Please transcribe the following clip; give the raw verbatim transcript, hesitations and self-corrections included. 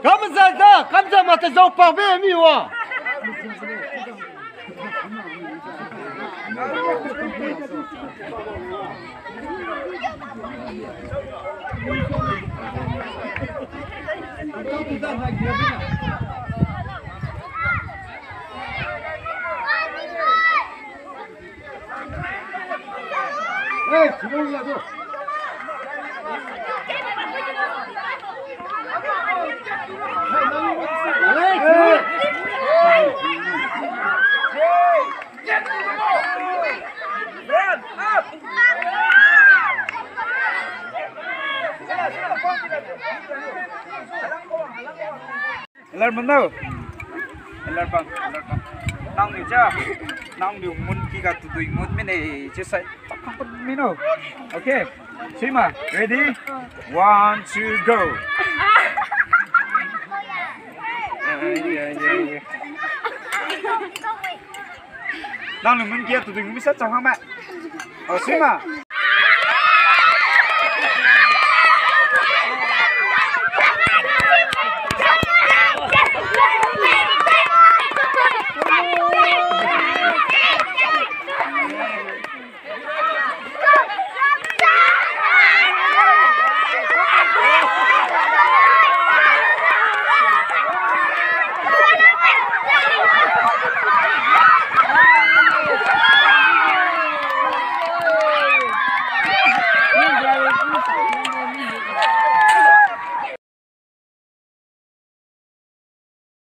Kamza da, kamza mata zao pa be mi wa. Alar mano. Alar bang, alar bang. Nangniu ja. Nangniu mun kiga tudui mun mine, chiusai pakang pun mino. Okay. Suima, ready? One, two, go. Nangniu mun kia tudui mun misa chang hang ma. Oh, Suima.